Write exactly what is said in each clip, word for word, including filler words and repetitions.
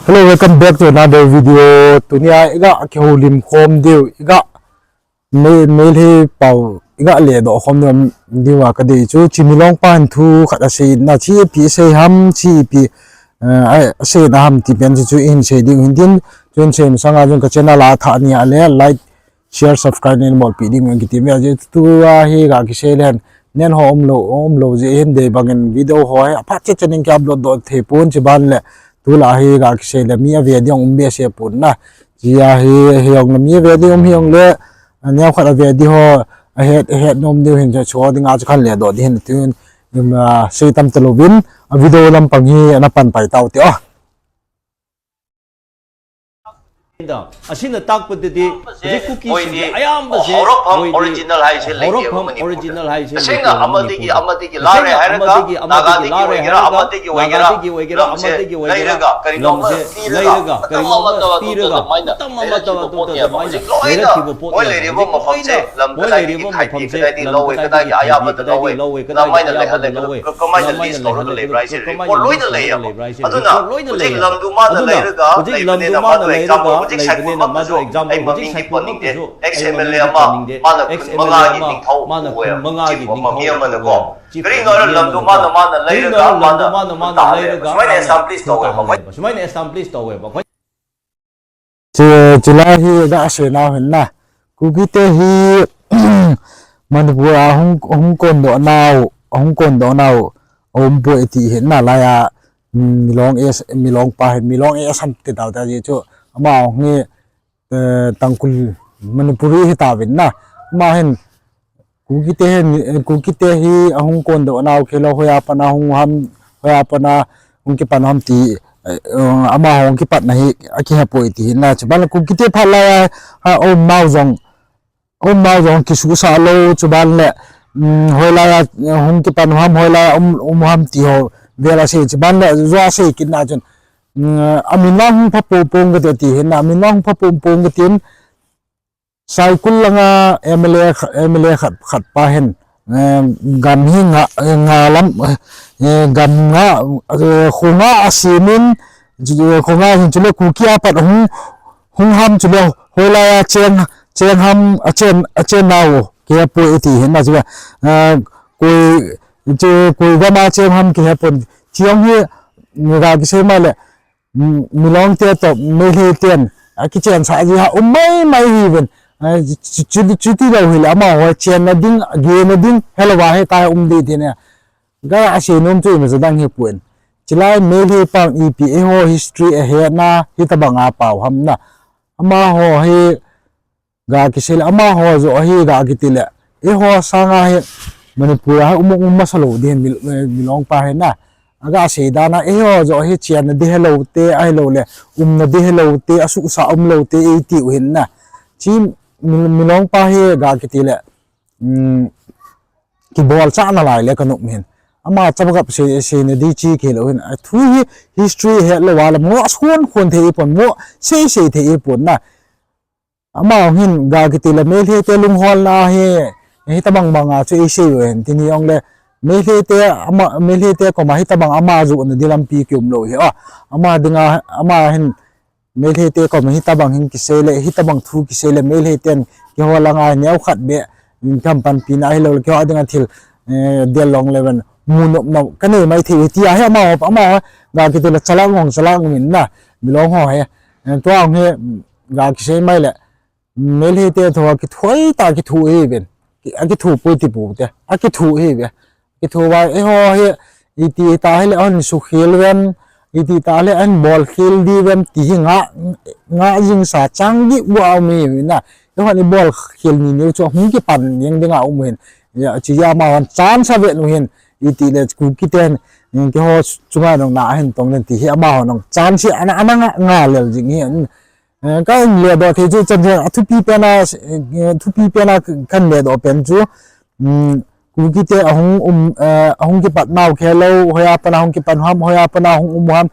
Hello, welcome back to another video. Tunia iga kihoulim khom diu, iga Meitei pau iga ledoh khom diu, diu a kadei chu, hiche Milong pa hin thu khat asei na, hiche ipi asei ham, hiche ipi, eh, asei na ham ti pen chu, chu ihin sei ding hintin, chu ihin sei masanga chun ka channel a athah nia le like, share, subscribe nei bolpeh ding in kiti mi ahi. Tua hi ga kisei le hin, net ho umlou, umlou jeh hin dei bangin video ho hi aphat chet chet in ki upload doh thei pon, chuban le tulai hi ga kisei le mi ave ding um behseh pon na. Hiche a hi, hijongle mi ave ding um hijongle, aneo khat ave ding ho, ahet, ahet nom diu hin chu, chu dinga chu kahin ledoh ding hin tin, um, ah, sei tam talouvin, a video lampang hi ana pan pai tau te o. ꯑꯁꯤꯅ ꯇꯥꯛꯄꯗꯗꯤ ꯍꯧꯖꯤꯛ ꯀꯨꯀꯤꯁꯤꯡꯁꯦ ꯑꯌꯥꯝꯕꯁꯦ ꯍꯧꯔꯛꯐꯝ ꯑꯣꯔꯤꯖꯤꯅꯦꯜ ꯍꯥꯏꯁꯦ ꯂꯩꯇꯦꯕ ꯃꯅꯤꯄꯨꯔꯗ꯫ ꯇꯁꯦꯡꯅ ꯑꯃꯗꯒꯤ ꯑꯃꯗꯒꯤ ꯂꯥꯔꯦ ꯍꯥꯏꯔꯒ ꯅꯥꯒꯥꯗꯒꯤ ꯑꯣꯏꯒꯦꯔꯥ ꯑꯃꯗꯒꯤ ꯑꯣꯏꯒꯦꯔꯥ ꯂꯝꯁꯦ ꯂꯩꯔꯒ ꯀꯔꯤꯅꯣꯝꯃ ꯄꯤꯔꯒ ꯃꯇꯝ ꯑꯃꯠꯇ ꯑꯗꯨꯃꯥꯏꯅ ꯂꯩꯔꯛꯈꯤꯕ ꯄꯣꯠꯅꯦꯕ꯫ ꯍꯧꯖꯤꯛ ꯂꯣꯏꯅ ꯃꯣꯏ ꯂꯩꯔꯤꯕ ꯃꯐꯝꯁꯦ ꯂꯝ ꯀꯗꯥꯏꯗꯒꯤ ꯈꯥꯏꯕꯤ, ꯀꯗꯥꯏꯗꯒꯤ ꯂꯧꯋꯦ, ꯀꯗꯥꯏꯒꯤ ꯑꯌꯥꯕꯗ ꯂꯧꯋꯦ, ꯀꯗꯥꯏꯗ ꯑꯌꯥꯕꯗ ꯂꯧꯋꯦ, ꯀꯃꯥꯏꯅ ꯂꯤꯁ ꯇꯧꯔꯒ ꯂꯩꯕ꯭ꯔꯥ ꯍꯥꯏꯁꯦ ꯔꯤꯄꯣꯔꯠ ꯂꯣꯏꯅ ꯂꯩꯌꯦꯕ꯫ ꯑꯗꯨꯅ ꯍꯧꯖꯤꯛ ꯂꯝꯗꯨ ꯃꯥꯅ ꯂꯩꯔꯒ ꯂꯩꯕꯅꯤꯅ ꯃꯥꯗꯣ ꯑꯦꯛꯖꯥꯝꯄꯜ ꯍꯧꯖꯤꯛ ꯁꯥꯏꯈꯣꯝ ꯑꯃꯁꯨ ꯑꯩ ꯃꯃꯤꯡꯗꯤ ꯄꯟꯅꯤꯡꯗꯦ꯫ ꯑꯦꯛꯁ ꯑꯦꯝ ꯑꯦꯜ ꯑꯦ ꯑꯃ, ꯃꯥꯅ ꯈꯨꯟ ꯃꯉꯥꯒꯤ ꯅꯤꯡꯊꯧ ꯑꯣꯏꯌꯦꯕ, ꯆꯤꯐ ꯑꯃ ꯃꯤ ꯑꯃꯅꯀꯣ꯫ ꯀꯔꯤꯒꯨꯝꯕ ꯂꯝꯗꯨ ꯃꯥꯅ, ꯃꯥꯅ ꯂꯩꯔꯒ ꯃꯥꯅ ꯈꯨꯟ ꯇꯥꯍꯜꯂꯦꯕ꯫ ꯁꯨꯃꯥꯏꯅ ꯑꯦꯁꯇꯥꯕ꯭ꯂꯤꯁ ꯇꯧꯋꯦꯕ꯫ ꯁꯨꯃꯥꯏꯅ ꯑꯦꯁꯇꯥꯕ꯭ꯂꯤꯁ ꯇꯧꯋꯦꯕ꯫ Chu, chulai hi ga asei nau hin na. Kukite hi Manipur a hung, hung kondoh nau, hung kondoh nau, aum poi ti hin na lai a, mm, Milong es, Milong pa hin, Milong esam ti tau ta ji chu, ama hung hi, eh, Tangkhul Manipuri hi tauvin na. Ama hin, Kukite hi, Kukite hi ahung kondoh nau khelou, hoiya pat a hung ham, hoiya pat a hung kipan ham ti, eh, amaho hung kipatna hi akihepoi ti hin na. Chuban le Kukite phat lai a, a um nau jong, um nau jong kisuhsah lou, chuban le, um, hoilai a, eh, hung kipan ham, hoilai a um, um ham ti ho vel asei, chuban le jo asei kit na chun, um, amin vang hung pha pong pong kate ti hin na, amin vang hung pha pong pong katin, Saikul langa M L A kha-, M L A khat, khat pa hin, eh, gam hi nga, eh, nga lam, eh, gam nga, eh, kho nga asemin, eh, kho nga hin chule Kuki a pat hung, hung ham chule hoilai a cheng, cheng ham, achen, achen nau kihepoi ti hin na chule, eh, koi, chu koi gam a cheng ham kihepon, ti jong hi, ga kisei mai le, Mm, Milong te toh Meitei ten akichensah ji a um mai mai hiuvin. Ah, chu, chu, chuti lou hile amaho chenna ding, gena ding, helou a hi ta um ding ti ne. Ga asei nom chu ima jadang hi pon. Chulai Meitei pang ipi eiho history ahetna hitabang a pao ham na. Amaho hi ga kisei le, amaho joh hi ga kiti le, eiho sanga hi Manipur a hi um, um masa lou ding Mil-, eh, Milong pa hi na. Aga sei dan a, eiho joh hi chenna ding helou te, ahilou le, umna ding helou te, asuhsah umlou te, eiti u hin na. Chu Mil-, Milong pa hi ga kiti le, um, kibolchah nalai le kanom hin. Ama chapagap sei, seina ding chu kihilou hin. Athu hi history helou a le, mo asuhkhon thei pon, mo sei sei thei pon na. Amaho hin ga kiti le Meitei te lungholna hi, hitabang bang a chu eisei u hin, tuni jong le Meitei te ama, Meitei te koma hitabang ama johna ding lampi kium lou hi. Ah, ama dinga, ama hin Meitei te koma hitabang hin kisei le, hitabang thu kisei le Meitei ten keiho langa neo khat beh, min tham panpina ahilou le keiho dinga thil, eh, del long le van mu nop nop kanei mai thei ti a hi amaho, amaho ga kiti le chalak ngong chalak ngong in na, Milong ho hi. Eh, tua hi, ga kisei mai le, Meitei te thu a kithu ta kithu hi ven. Ki-, akithu poi ti pu te. Akithu hi ve. Kithu va eiho hi, iti ta hile ahin sukhel vem, iti ta hile ahin bolkhel ding vem ti hi nga, nga jingsa chang ding u aum hi na. Eihon ibol khel ni ni u chu hung kipan ding ding a um hin. Ya, chu hi amahon chance ave u hin. Iti le Kuki ten, keiho chunga nong na ahin tong den ti hi amahon nong chance ana, ana nga, nga lel jing hi. Eh, kahin ledoh thei chu chan chu, athupi pen a, eh, thupi pen a kahin ledoh pen chu, um, Kuki te ahung um, eh, ahung kipat nau khelou, hoiya pat a hung kipan ham, hoiya pat a hung um ham,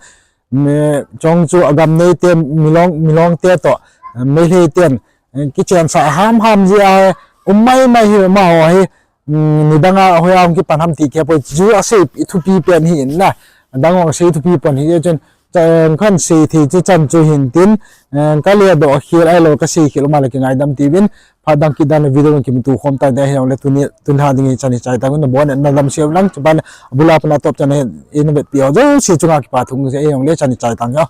um, eh, chong chu agam nei te, Milong, Milong te toh, eh, Meitei ten, eh, kichensah ham ham ji a, um mai mai hi amaho hi, um, nidang a hoiya hung kipan ham ti kihepoi chu asei thupi pen hi in na, adang jong asei thupi pon hi chun, Cha-, khan sei thei chu chan chu hin tin, eh, ka ledoh khel ahilou, ka sei khel um a le kingaidam tiuvin, phat dang kit dan le video in kimuto khom tante, hijongle tuni, tuni a dingin chan hi chai tange, nabon'un nadamsel un lang, chuban le abul a pat a natop chan a hin, ina vetpi ho jouse chunga kipa thu kasei e, hijongle chan hi chai tange.